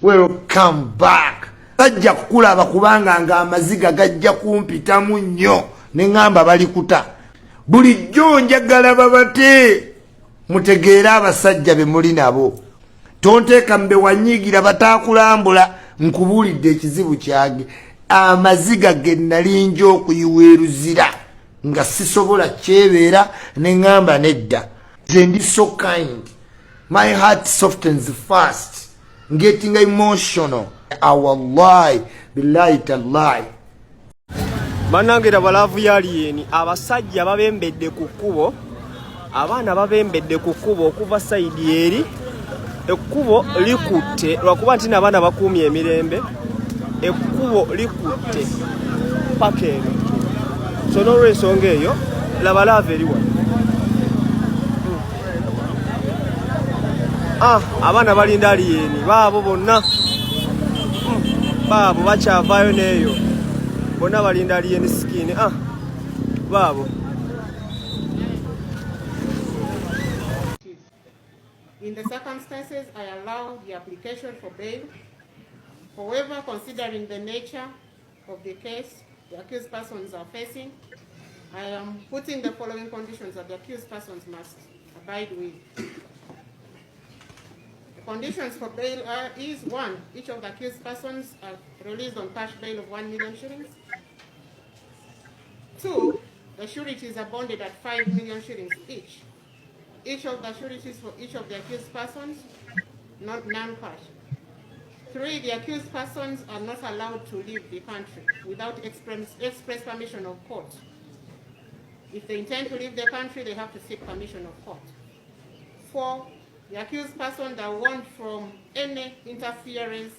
Welcome back. Sajja kukulaba kubanga nga amaziga gajja kumpitamu nnyo ne ŋŋamba balikuta. Bulijjo njagala babate mutegeere abasajja be muli nabo. Tonteeka mu be wanyiigira bataakulambula nkubuulidde ekizibu kyange. Amaziga ge nnali nja okuyiwa e Luzira nga sisobola kyebeera ne ŋŋamba nedda. Nze ndi so kind. My heart softens fast. Getting emotional. Wallahi billahi tallahi. Banange laba laavu ya Alien, abasajja babembedde ku kkubo, abaana babembedde ku kkubo okuva sayidi eri, ekkubo likutte lwakuba nti n'abaana bakuumye emirembe, ekkubo likutte paka eno. So n'olwensonga eyo laba laavu eri wano. Ah, abaana balinda aliyeni baabo bonna baabo bakyavaayo n'eyo bonna balinda aliyeni sikini. Ah, baabo. In the circumstances, I allow the application for bail. However, considering the nature of the case the accused persons are facing, I am putting the following conditions that the accused persons must abide with. The conditions for bail are is 1, each of the accused persons are released on cash bail of 1 million shillings. 2, the sureties are bonded at 5 million shillings each. Each of the sureties for each of the accused persons, not non-cash. 3, the accused persons are not allowed to leave the country without express permission of court. If they intend to leave the country, they have to seek permission of court. 4, the accused persons are warned from any interference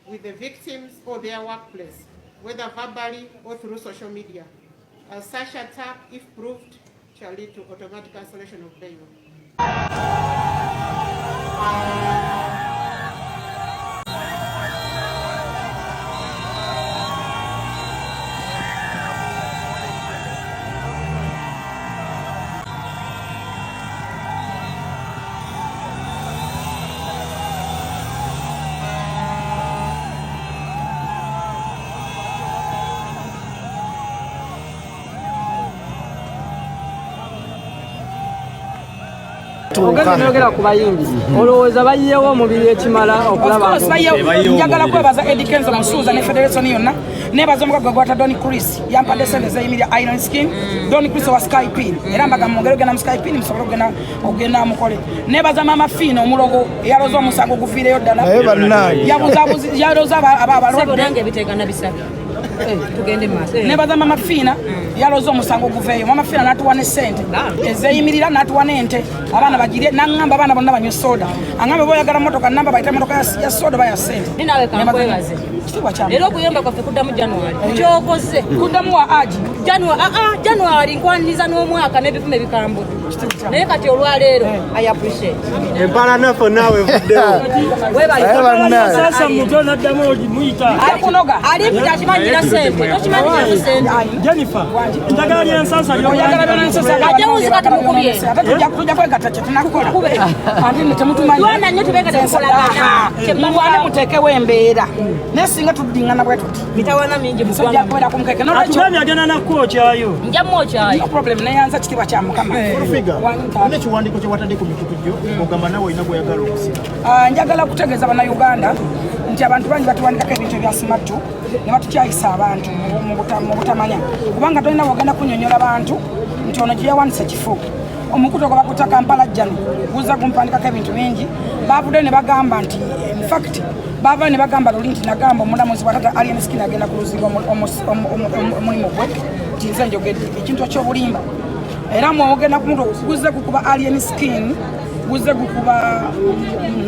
with the victims or their workplace, whether verbally or through social media. As such attack, if proved, shall lead to automatic cancellation of bail. Ogenda ku bayimbi olowooza bayiyewo omubiri ekimala okulaba? Njagala kwebaza Eddie Kenzo Musuuza ne federation yonna, nebaza omugagga gwata Don Chris yampadde sente zeyimirira Iron Skin. Don Chris wa Sky Pin, era mbaga mwongere ogenda mu Sky Pin musobole ogenda ogenda mukole. Nebaza Mama Fina omulogo eyaloza omusango guviireyo ddala, yaloza abalwadde. Nebaza Mama Fina yaloza omusango guveeyo. Mama Fina n'atuwa ne sente ezeyimirira, n'atuwa n'ente abaana bagirye, n'aŋŋamba abaana bonna banywe soda. Aŋŋamba boyagala motoka namba bayita motoka ya soda oba ya sente. Era okuyomba kwaffe kuddamu January kyokoze kuddamu wa aji January nkwaniriza n'omwaka n'ebivumo ebikambwe, naye kati olwaleero I appreciate empala naffe naawe evuddewo. Akimanyira sente, tokimanyiramu sente. Jennifer, njagala lyensansa. Ajewuzi kati mukubye. Tujja kwegatta, kyetunakukola ate temutumanyi. Lwana nnyo tubeega temukolagana. Mulwane muteekewo embeera, naye singa tuddingana bwe tuti mitawana mingi. Musajja kubeera ku mukeke. Atugambye agenda nakwokyayo. Nja mwokyayo. No problem, neyanza kitiibwa kya Mukama. Olina ekiwandiiko kye watadde ku mikutu gyo, ogamba nawe olina gweyagala okusiba. Njagala kutegeeza Bannayuganda nti abantu bangi batuwandikako ebintu ebyasimattu ne batukyayisa abantu mu butamanya, kubanga tolina wogenda kunyonyola bantu nti ono gye yawandise kifo. Omukutu ogwo bakuta Kampala Jano guzza gumpandikako ebintu bingi. Bavuddeyo ne bagamba nti, infact bava ne bagamba luli nti nagamba omulamuzi watata Alien Skin agenda ku luziga omulimu gwe, nti nze njogedde ekintu ekyobulimba. Era mwogenda ku muntu guzze gukuba Alien Skin, guzze gukuba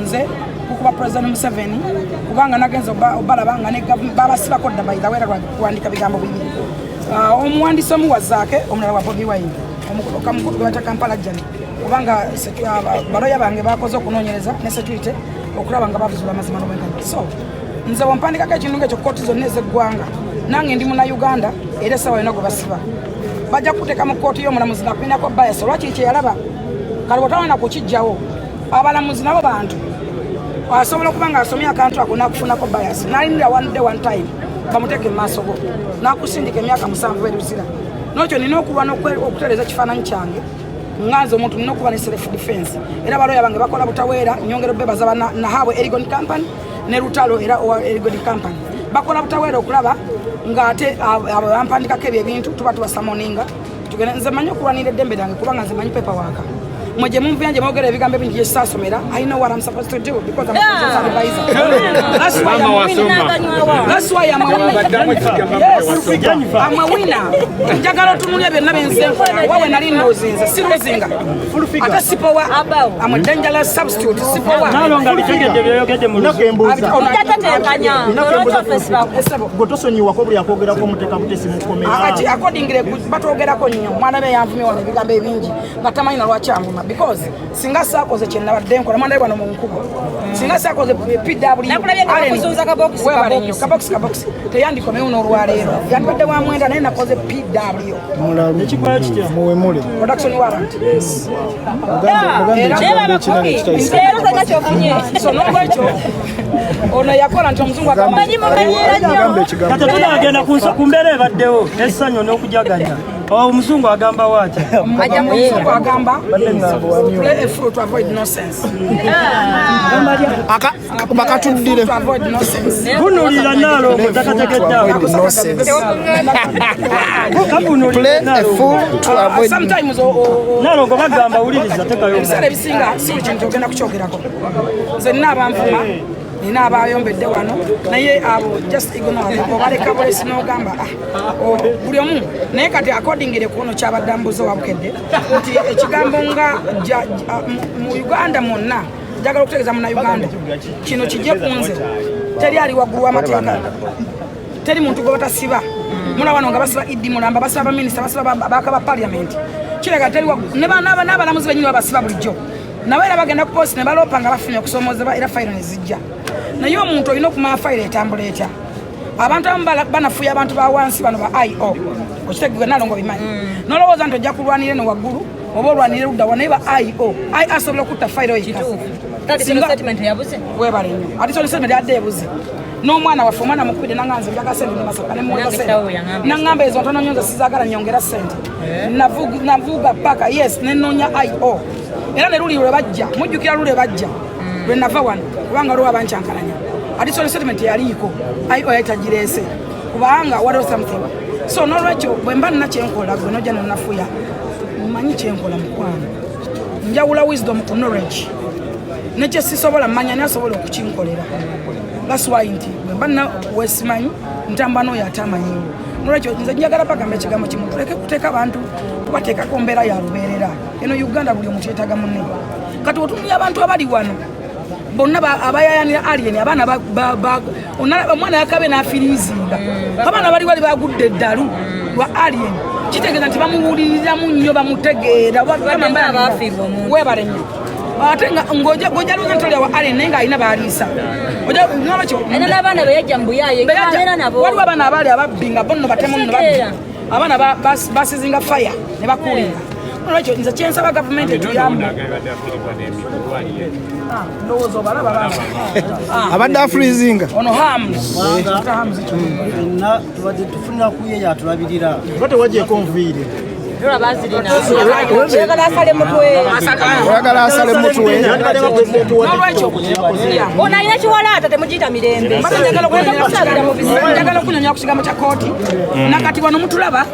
nze, gukuba President Museveni, kubanga nagenza obalaba nga babasibako dda. By the way, kuwandika bigambo bibi. Omuwandiisi omu wa Zaake, omulala wa Bobi Wine. Kamukutu gwe bata Kampala Jani, kubanga baloya bange bakoze okunoonyereza ne security okulaba nga babuzula amazima n'obwenkanya. So nze bwompandikako ekintu ngaekyo, kooti zonna ez'eggwanga, nange ndi Munauganda, era essaawa yonna gwe basiba bajja kukuteeka mu kooti y'omulamuzi nakulinako bias olwakiri kyeyalaba. Kale bwotawona kukijjawo, abalamuzi nabo bantu. Asobola okuba nga asomye akantu ako nakufunako bias, nalinira one day one time bamuteeke mu maaso go nakusindika emyaka 7 eruzira. Nokyo nina okulwana okutereeza ekifaananyi kyange nga nze omuntu, nina okuba ne self defense. Era baloya bange bakola butaweera. Nyongera obebaza nahabwe Erigon Company ne Lutalo era owa Erigon Company, bakola butaweera okulaba ng'ate abo bampandikako ebyo ebintu tuba tubasummoninga tugende. Nze manyi okulwanira eddembe lyange kubanga nze manyi paperwork. Mwe gye munvuya, gye mwogera ebigambo ebingi gye sisaasomera, I know what I'm supposed to do because I'm a business advisor. That's why I'm a winner. That's why I'm a winner. Yes, I'm a winner. Njagala otunulya byonna byenze nkola. Wawe nali ndozinze, siruzinga. Ate sipowa. I'm a dangerous substitute. Sipowa. Nalongo abitegedde byoyogedde mu Nako embuuza. Tatetekanya. Gwe tosonyiwako buli akwogerako omuteeka butesi mu kkomera? Akati accordingly batwogerako nnyo. Mwana be yanvumye wano ebigambo ebingi nga tamanyi na lwaki anvuma, because singa saakoze kye nabadde nkola, mwana we wano mu nkubo, singa saakoze PW Nakulabye nga bakuzunza kabokisi, webale nnyo. kabokisi. Kabokisi kabokisi teyandikomewo n'olwaleero, yandibadde wa mwenda, naye nakoze PW. Mulalu. Ekigwayo kitya? Muwemule. Production warrant. Mugambe ekigambo ekinene ekitayisa. Leero tolina kyofunye. So n'olwekyo ono yakola nti omuzungu agamba Mumanyi mumanyiira nnyo. Mugambe ekigambo. Kati tunagenda ku mbeera ebaddewo essanyu n'okujaganya. Omuzungu agamba waati? Omuzungu agamba, "Play a fool to avoid nonsense." Bakatuddire. To avoid nonsense. Bunulira Naalongo takategedde awo. Nonsense. Kabunulira. Play a Naalongo. fool to avoid. Sometimes Naalongo bagamba wuliriza tekayo. Ebiseera ebisinga si buli kintu ogenda kukyogerako. Nze nina abanvuma, nina abayombedde wano, naye abo just ignore them. Obaleka bulesi n'ogamba, "Ah, buli omu." Naye kati accordingly ku ono kyabadde ambuuza wabukedde nti ekigambo nga mu Uganda mwonna, njagala okutegeeza munnauganda kino kijje ku nze, teri ali waggulu w'amateeka, teri muntu gwe batasiba. Mulaba wano nga basiba Idi Mulamba, basiba baminisita, basiba ababaka ba parliament. Kiraga teri ne n'abalamuzi benyini babasiba bulijjo, nabo era bagenda ku polisi ne baloopa nga bafunye okusomoozebwa, era fayiro ne zijja. Naye omuntu olina okumanya fayiro etambula etya. Abantu abamu banafuya abantu ba wansi bano ba IO, okitegeka Nalongo bimanyi, nolowooza nti ojja kulwanira eno waggulu oba olwanire ludda wa, naye ba IO I asobola okutta fayiro yekka. Statement yabuze. Webale nnyo. Additional statement yadde ebuze n'omwana waffe. Omwana mukubidde nanga nze njaga sente nemasaka nemuweza Nange sente. kitaawe yaŋŋamba. Naŋŋamba ezo ntono nnyo, nze sizaagala, nyongera sente. Navuga paka yes nenoonya IO, era ne luli lwe bajja, mujjukira luli lwe bajja lwe nava wano, kubanga waliwo abankyankalanya. Additional statement yaliiko, IO yali tagireese kubanga waliwo something. So n'olwekyo bwe mba nina kyenkola, gwe nojja nenafuya, mmanyi kyenkola mukwano. Njawula wisdom ku knowledge, nekyesisobola mmanya naye asobola okukinkolera. That's why nti bwemba nina wesimanyi ntamba n'oyo ate amanyiwo. Nolwekyo nze njagala bagamba ekigambo kimu: tuleke kuteeka abantu kubateekako mbeera ya lubeerera. Eno Uganda buli omuntu yeetaaga munne. Kati otunulya abantu abali wano bonna abayayanira alien, abaana omwana yakabe n'afiriizinga, abaana bali wali bagudde eddalu lwa alien. Kitegeeza nti bamuwuliriramu nnyo, bamutegeera. Baddemu abaafiirwa omuntu. Webale nnyo. Ate nga ng'ojaluza nti olya wa alien, naye ng'alina baaliisa. Nolwekyo Era n'abaana beyajja mu buyaaye abeera nabo. Waliwo abaana abaali ababbi nga bo nno batemu nno babbi. Kitegeera. Abaana basizinga fire ne bakulinga. Nolwekyo nze kyensaba gavumenti etuyambe. Ndowooza obalaba baana. Abadde afreezinga. Ono Hams. Hams. Fenna tubadde tufunira ku ye yatulabirira. Oba tewagyeko nviiri? Tulaba bazirina. Oyagala asale mutwe. Oyagala asale mutwe. Yandibadde nga pulezidenti wa Nolwekyo yeah. Ono alina kiwalaata, temugiyita mirembe. Mbadde njagala okunyonyola ku kigambo kya kooti. Nakati wano mutulaba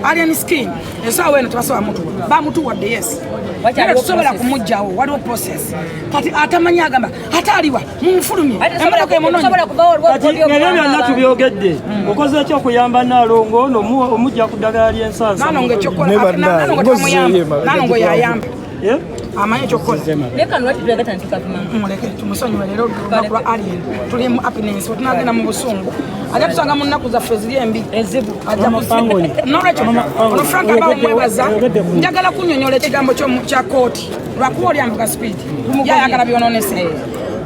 alien skin, esaawa eno tebasobola mutuwa, bamutuwadde yes. Wakyaliwo Naye tusobola process. kumugjawo, waliwo process. Kati atamanyi agamba ate aliwa, mumufulumye, emmotoka emunonye. Tosobola kubawo olwo. Kati ebyo byonna tubyogedde, okoze ki okuyamba Naalongo ono omujja ku ddagala ly'ensansa? Nalongo ekyokukola Ne ate bannange, Nalongo ngozi tamuyamba. ye mabega. Nalongo yayamba, Eh? amanyi ekyokukola. Naye kano lwaki tulagata ntukavuma? Muleke tumusonyiwe. Leero olunaku lwa alien, tuli mu happiness, wetunagenda mu busungu ajja tusanga mu nnaku zaffe eziri embi. Ezibu. Ajja. Nolwekyo ono Frank aba omwebaza. Njagala kunyonyola ekigambo kya kooti lwakuba oli anvuga speed, yayagala byononese.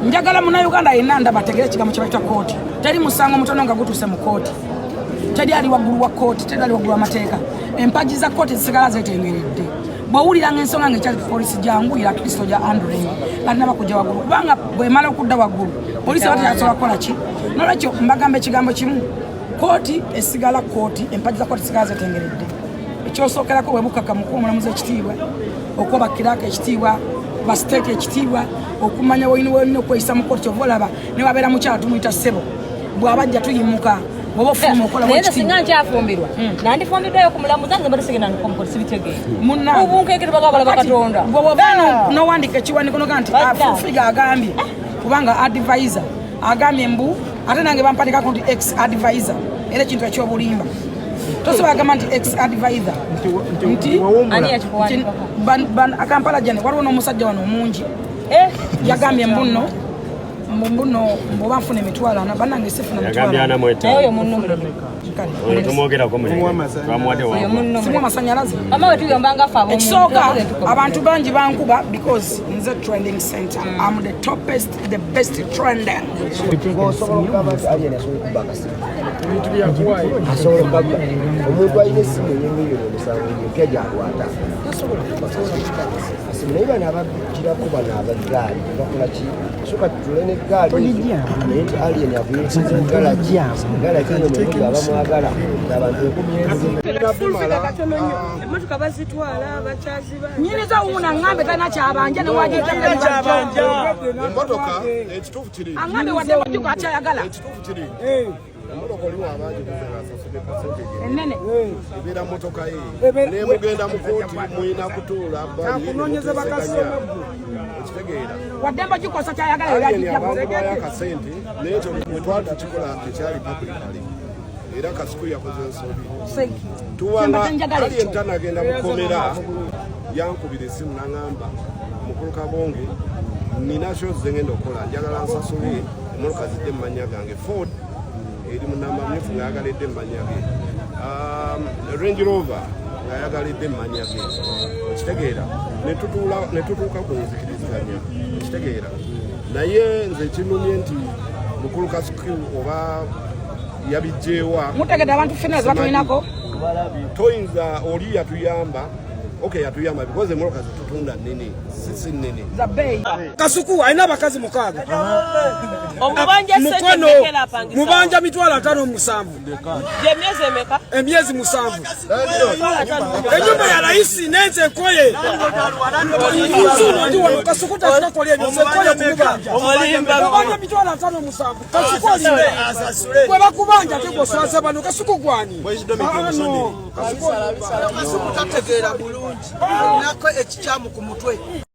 Njagala munauganda yenna ndaba ategere ekigambo kye bayita kooti. Teri musango mutono nga gutuuse mu kooti. Teri ali waggulu wa kooti, teri ali waggulu w'amateeka. Empagi za kooti zisigala zetengeredde. Bw'owuliranga ensonga ng'ekyali ku polisi, janguyira at least oja andring balina bakujja waggulu, kubanga bwemala okudda waggulu polisi aba teyasobola kukola ki. Nolwekyo mbagamba ekigambo kimu, kooti esigala kooti, empagi za kooti sigala zetengeredde. Ekyosookerako bwe bukaka mukuwa omulamuzi ekitiibwa, okuwa bakiraaka ekitiibwa, basiteeka ekitiibwa, okumanya wolina wolina okweyisa mu kooti. Kyova olaba ne wabeera mukyala tumuyita ssebo, bw'abajja tuyimuka, bw'oba ofuluma okola. Naye nze singa nkyafumbirwa, nandifumbiddwayo ku mulamuzi, nze mbadde sigenda nkomukola, sibitegeera. Munnange. Obunkenkere bwagabala bakatonda. Gwe bw'ova n'owandiika ekiwandiiko noga nti Badda. Full Figure agambye, kubanga advisor agambye mbu, ate nange bampandikako nti ex advisor, era ekintu ekyobulimba tosobola gamba nti ex advisor nti Ani yakikuwandikako? Akampala jane waliwo n'omusajja wano omungi yagambye mbuno mbuno mbuba nfuna 400,000. Bannange, sifuna Yagambye 400,000. 45. Naye oyo munno muleke. Oyo tumwogerako, muleke, twamuwadde Oyo wangwa. munno. Simu amasanyalaze. Mama we tuyombanga ffe ab'omu- Ekisooka, tukoze. abantu bangi bankuba because nze trending center. I'm the topest, the best trending. Ng'osobola okugamba nti Alien asobola okubba akasimu, asobola okugamba omuntu alina essimu ey'emiliyoni 7 empya gy'akwata tasobola kuba kasimu. Naye bano abagirako, bano abaggaali bakola ki? Soka tutule n'eggaali ezo, naye nti Alien avuyinsiza galagi, galagi eyo mubuga abamwagala ng'abantu enkumi ezi. Emmotoka bazitwala bakyaziba. Nyiniza wuuna ŋŋambe talina kyabanja. Emmotoka, ekituufu kiri Aŋŋambe wadde wajjuko akyayagala. Ekituufu kiri, emmotoka oli waba agiguze ng'asasudde percentage enene, ebeera mmotoka ye. Nemugenda mu kooti mulina kutuula Kakunoonyeza bakasitoma. Okitegeera? Wadde mbagikosa kyayagala. Alien abantu bayo akasente, naye ekyo bwe twali tukikola tekyali publicly, era Kasuku yakoze ensobi. Tuwanga Alien tanagenda mukomera, yankubira esimu naŋŋamba, "Mukulu Kabonge, nina shows zengenda okukola, njagala nsasule emmotoka zidde mu mannya gange." Ford eri mu namba myufu ng'ayagala edde mu mannya ge, Range Rover ng'ayagala edde mu mannya ge. Okitegeera? Ne tutuuka ku nzikiriziganya. Okitegeera? Naye nze kinumye nti mukulu Kasuku oba yabijjeewa. Mutegedde abantu ffenna ze batulinako. Toyinza, oli yatuyamba, okay, yatuyamba because emmotoka zetutunda nnene, sisi nnene. Za bbeeyi. Kasuku alina abakazi 6. Omubanja ssente Mukono. mmeka apangisa? Mubanja 57,000. Gyemyezi emeka? Emyezi 7. Enyumba ya rahisi nenze enkoye nzuno ndi wano. Kasuku takola ebyo, nze nkoye kumubanja. Mubanja 57,000. Kasuku olimbe gwe bakubanja, ate gwoswaza bano. Kasuku gwani? Kasuku tategeera bulungi, alinako ekikyamu ku mutwe.